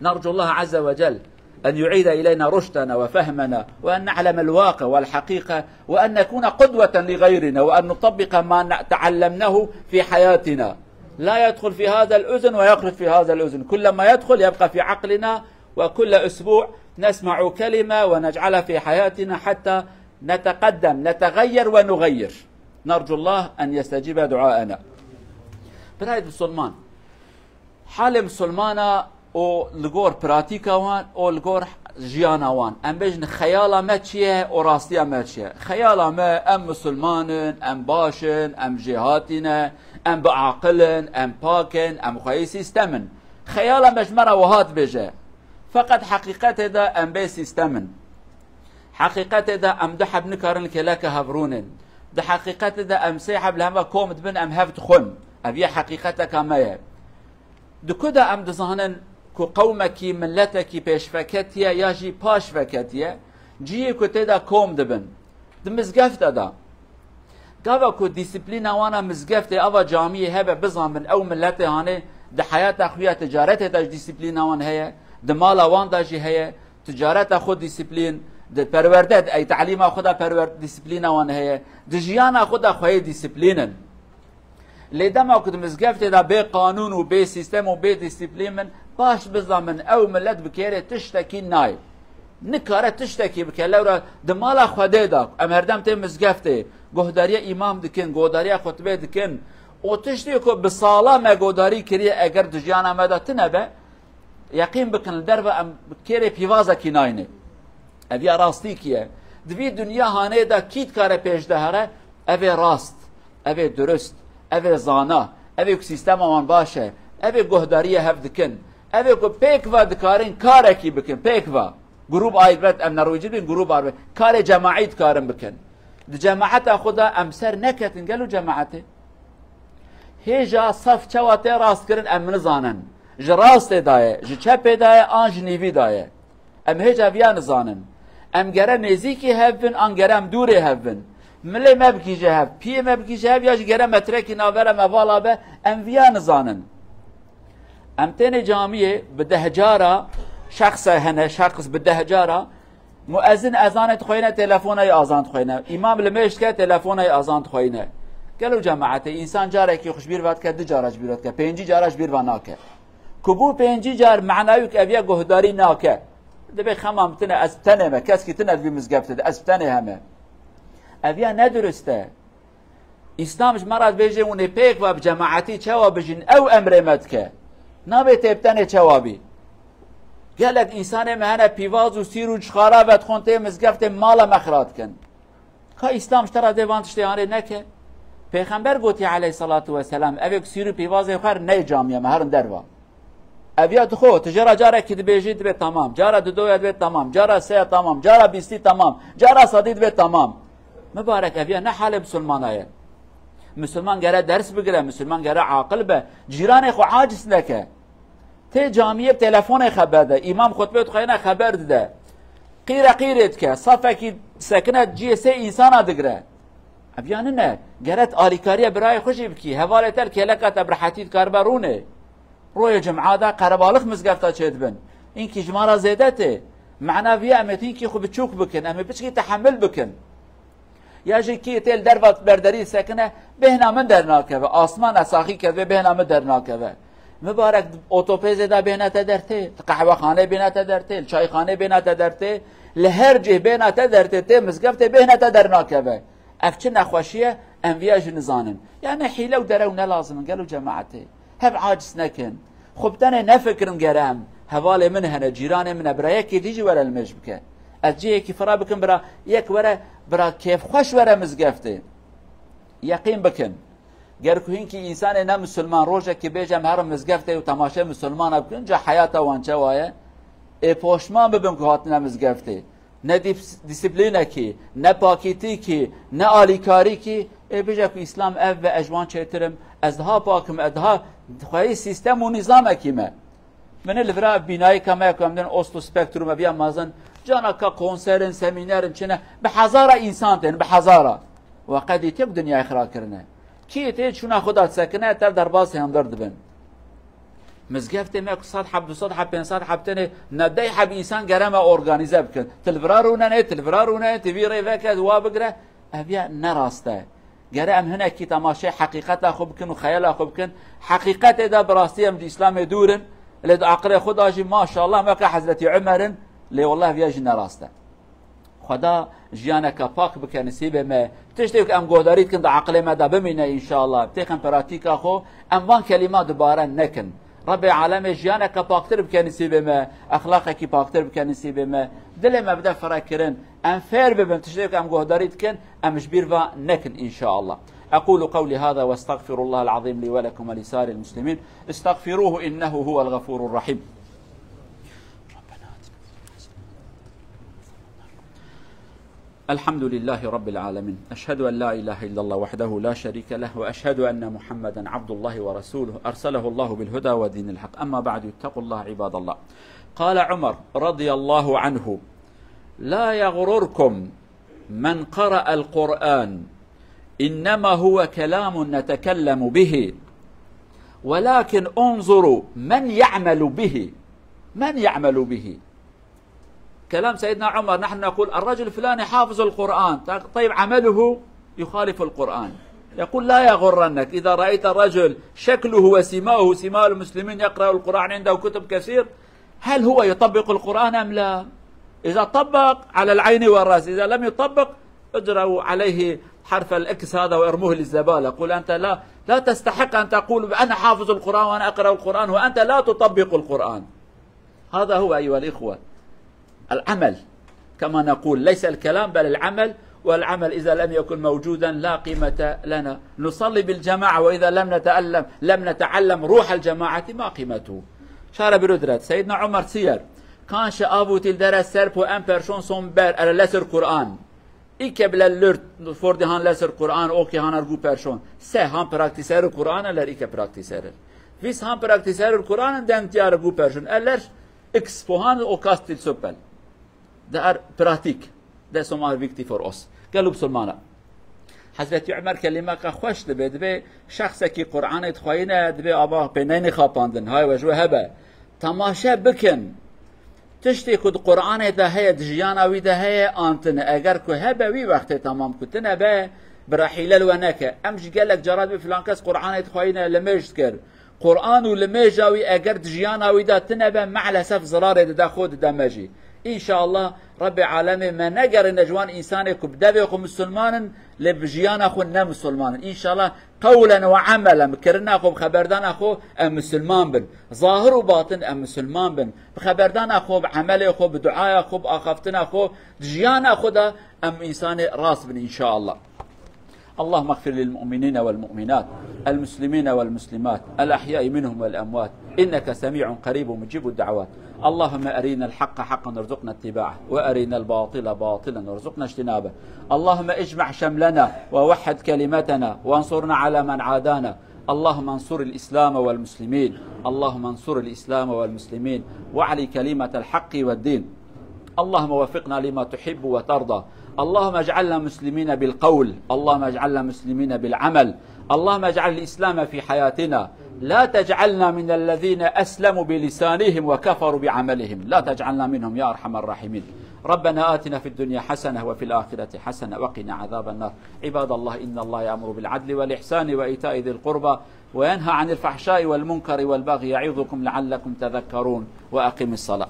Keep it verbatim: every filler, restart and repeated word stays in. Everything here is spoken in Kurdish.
نرجو الله عز وجل أن يعيد إلينا رشدنا وفهمنا، وأن نعلم الواقع والحقيقة، وأن نكون قدوة لغيرنا، وأن نطبق ما ن-، تعلمناه في حياتنا. لا يدخل في هذا الأذن ويخرج في هذا الأذن، كلما يدخل يبقى في عقلنا، وكل أسبوع نسمع كلمة ونجعلها في حياتنا حتى نتقدم، نتغير ونغير. نرجو الله أن يستجيب دعاءنا. Birayê Musulman, halê Musulmana û li gor pratîka wan û li gor jiyana wan, em bêjin xeyala me çi ye û rastiya me çi ye? Xeyala me, em Musulman in, em baş in, em jêhatî ne, em bi aqil in, em pak in, em xweyî sîstem in. Xeyala me ji me re wiha dibêje. Feqet heqîqetê de em bê sîstem in. Heqîqetê de em du heb nikarin li kêleke hev rûnin. Di heqîqetê de em sê heb li hemve kom dibin, em hev dixwin. Ev yê heqîqeteka me ye. Di ku de em dizanin ku qewmekî, miletekî pêşveketî ye ya jî paşveketî ye? Cihê ku tê de kom dibin. Di mizgefte de. Gava ku dîsiplîna wan a mizgeftê, ava camiyê hebe, bizanbin ew miletê hanê di heyata xwe ya ticaretê de jî dîsiplîna wan heye, di mala wan de jî heye, ticareta xwe dîsiplîn, di perwerde de, ey talîma xwe de perwer-, dîsiplîna wan heye, di jiyana xwe de xweyê dîsiplîn in. Lê dema ku di mizgeftê de bê qanûn û bê sîstem û bê dîsiplîn bin, baş bizanbin ew milet bi kêrê tiştekî nayê. Nikare tiştekî bike. Lewra di mala Xwedê de, em herdem tê mizgeftê, guhdariya îmam dikin, guhdariya xutbê dikin û tiştê ku bi sala me guhdarî kiriye, eger di jiyana me de tune be, yeqîn bikin, li derve em kêrê pîvazekî nayne. Ev ya rastîkî ye. Di vî dinya hanê de kî dikare pêş de here, ev ê rast, ev ê durust, ev ê zana, ev ê ku sîstema wan baş e, ev ê guhdariyê hev dikin, ev ê ku pêk ve dikarin karekî bikin, pêk ve. Grûb ayî dibet, em nerwîcî bin, grûb ayî dibet. Karê cemaî dikarin bikin. Di cemaeta xwe de em ser neketin, gelo cemaetê? Hêja sef çawa tê rastkirin, em nizanin. Ji rastê daye, ji çepê daye, an ji nîvî daye. Em hêja viya nizanin. Em gere nêzîkî hev bin, an gere em dûrê hev bin. Milê me bigihîje hev, piyê me bigihîje hev, ya jî gere metrekî navbera me vala be, em viya nizanin. Em tênê camiyê bi deh cara, şexse hene, şexs bi deh cara, muezin ezanê dixweyne, telefona yê azan dixweyne. Îmam li mêj dike, telefona yê azan dixweyne. Gelo cemaetê, însan carekî xwe ji bîr ve dike, du cara ji bîr ve dike, pêncî cara ji bîr ve nake. Ku bû pêncî car, manayê ku ev ya guhdarî nake. Dibê xema min tune, ez tenê me, keskî tune di vî mizgeftê de, ez tenê heme. Ev ya ne durust e. Îslam ji me re dibêje, hûn ê pêk ve bi cemaetî çawa bijîn, ew emrê me dike. Nabê tê bi tenê çawa bî. Gelek însanê me hene pîvaz û sîr û cixara vedixwin tê mizgeftê, mala me xira dikin. Ka Îslam ji te re dê van tiştê hanê neke? Pêxember gotî aleyhissalatu vesselam, ev ê ku sîr û pîvazê xwe neyê camiya me, herin derva. Ev ya dixwe, tu jê re carekî dibêjî, dibê tamam. Cara didoya dibê tamam. Cara seya tamam. Cara bîstî tamam. Cara sedî dibê tamam. Mibarek, ev ya ne halê misilmana ye. Misilman gere ders bigire, misilman gere aqil be. Cîranê xwe aciz neke. Tê camiyê bi telefonê xeber de. Îmam xutbê dixweyne xeber dide. Qîre qîrê dike. Safekî sekine ciyê sê însana digire. Ev ya nine. Gere tu alîkariya birayê xwe jî bikî. Hevalê te li kêleka te bi rehetî dikaribe rûnê. Royê cuma de qerebalix mizgefta çêdibin. Înkî ji me re zêde tê. Mena vî em ê hînkî xwe biçûk bikin. Em ê piçkî tehemil bikin. Ya jî kî tê li derva berderî sekine, bêhna min dernakeve. Asmana saxî keve, bêhna min dernakeve. Mibarek, otopêzê de bêhna te dertê, di qehwexanê bêhna te dertê, li çayxanê bêhna te dertê, li her cih bêhna te dertê, tê mizgeftê bêhna te dernakeve. Ev çi nexweşî ye, em viya jî nizanin. Yani hîle û derew ne lazim in, gelo cemaetê. Hev aciz nekin. Xwe bi tenê nefikirin gere em. Hevalê min hene, cîranê min e, bira yekê dî jî were li mêj bike. Ez cihekî fira bikim, bira yek were, bira kêfxweş were mizgeftê. Yeqîn bikin. Ger ku hinkî însanê ne misilman rojekî bêje em herin mizgeftê û temaşe misilmana bikin, ca heyata wan çawa ye? Ê poşman bibin ku hatine mizgeftê. Ne dîs-, dîsiplînekî, ne pakîtîkî, ne alîkarîkî, ê bêje ku Îslam ev be, ez ji wan çêtir im, ez daha pak im, ez daha xweyî sîstem û nîzamekî me. Min li vira bînayîka me ku em din Oslo Spektrum e, viya mezin, cana ka konserin, semînerin çi ne, bi hezara însan tên, bi hezara. We qedî tê ku dinyayê xira kirine. Kî tê çûna xwe da disekine, tev derbasê hundir dibin. Mizgeftê me ku sed heb, du sed heb, pênc sed heb tenê, ne deh heb însan gere me organîze bikin. Til vira rûnenê, til vira rûnenê, ti vî rê veke, wa bigire. Ev ya ne rast e. Gere em hinekî temaşê heqîqeta xwe bikin û xeyala xwe bikin. Heqîqetê de bi rastî em di Îslamê dûr in. Lê di aqilê xwe de jî maşallah me ka Hezretî Umer in. Lê wallah ev ya jî ne rast e. Xweda jiyaneke pak bike nisîbê me. Tiştê ku em guhdarî dikin di aqilê me de bimîne înşallah. Têxin pratîka xwe, em van kelîma dubare nekin. Rebbê alemê jiyaneke paktir bike nisîbê me, exlaqekî paktir bike nisîbê me. Dilê me bide firekirin. Em fêr bibin, tiştê ku em guhdarî dikin, em ji bîr va nekin înşallah. أقول قولي هذا وأستغفر الله العظيم لي ولكم ولسائر المسلمين. استغفروه إنه هو الغفور الرحيم. الحمد لله رب العالمين. أشهد أن لا إله إلا الله وحده لا شريك له، وأشهد أن محمدا عبد الله ورسوله، أرسله الله بالهدى ودين الحق. أما بعد، اتقوا الله عباد الله. قال عمر رضي الله عنه: لا يغرركم من قرأ القرآن، إنما هو كلام نتكلم به، ولكن انظروا من يعمل به، من يعمل به. كلام سيدنا عمر، نحن نقول: "الرجل الفلاني حافظ القرآن"، طيب، عمله يخالف القرآن. يقول: "لا يغرنك إذا رأيت الرجل شكله وسماؤه سماء المسلمين، يقرأ القرآن، عنده كتب كثير، هل هو يطبق القرآن أم لا؟" إذا طبق، على العين والرأس، إذا لم يطبق، اضربوا عليه حرف الإكس هذا وارموه للزبالة. قل: "أنت لا، لا تستحق أن تقول: 'أنا حافظ القرآن وأنا أقرأ القرآن'، وأنت لا تطبق القرآن." هذا هو أيها الإخوة العمل، كما نقول، ليس الكلام بل العمل، والعمل إذا لم يكن موجودا لا قيمة لنا. نصلي بالجماعة وإذا لم نتألم، لم نتعلم روح الجماعة ما قيمته. Şare birudret. Seyyidna Umar siyer. Kan şi avutî li dere ser po en person son ber ere leser Kur'an. Îke bile lurt fordî han leser Kur'an, o ki hanar gu person. Se han praktiserir Kur'an, eller îke praktiserir. Vis han praktiserir Kur'an, den tiyar gu person. Eller X pohan o kastil sopel. De er pratik. De som ar vikti for os. Gelo Musulmana. Hezretî Umer kelimeka xweş dibe, dibe şexsekî Qur'anê dixweyîne, dibe ava pê neyne xapandin. Hay we ji we hebe. Temaşe bikin. Tiştê ku di Qur'anê de heye, di jiyana wî de heye, an tine. Eger ku hebe, wî wextê temam ku tine be, bira hîle li we neke. Em ji gelek cara dibê filan kes Qur'anê dixweyîne, limêj dikir. Qur'an û limêja wî eger di jiyana wî de tine be, me'lesef zirarê dide xwe, dide me jî. Înşallah Rebbê alemê me negerîne ji wan însanê ku bi devê xwe misilman in, lê bi jiyana xwe ne misilman in. Înşallah qewlen we emelen, bi kirina xwe, bi xeberdana xwe em misilman bin. Zahir û batin em misilman bin. Bi xeberdana xwe, bi emelê xwe, bi duaya xwe, bi axaftina xwe, di jiyana xwe de em însanê rast bin înşallah. اللهم اغفر للمؤمنين والمؤمنات، المسلمين والمسلمات، الأحياء منهم والأموات، إنك سميع قريب مجيب الدعوات. اللهم أرنا الحق حقا وارزقنا اتباعه، وأرنا الباطل باطلا وارزقنا اجتنابه. اللهم اجمع شملنا ووحد كلمتنا وانصرنا على من عادانا. اللهم انصر الإسلام والمسلمين. اللهم انصر الإسلام والمسلمين. وأعل كلمة الحق والدين. اللهم وفقنا لما تحب وترضى. اللهم اجعلنا مسلمين بالقول. اللهم اجعلنا مسلمين بالعمل. اللهم اجعل الإسلام في حياتنا. لا تجعلنا من الذين أسلموا بلسانهم وكفروا بعملهم. لا تجعلنا منهم يا أرحم الراحمين. ربنا آتنا في الدنيا حسنة وفي الآخرة حسنة وقنا عذاب النار. عباد الله، إن الله يأمر بالعدل والإحسان وإيتاء ذي القربى وينهى عن الفحشاء والمنكر والبغي يعظكم لعلكم تذكرون. وأقم الصلاة.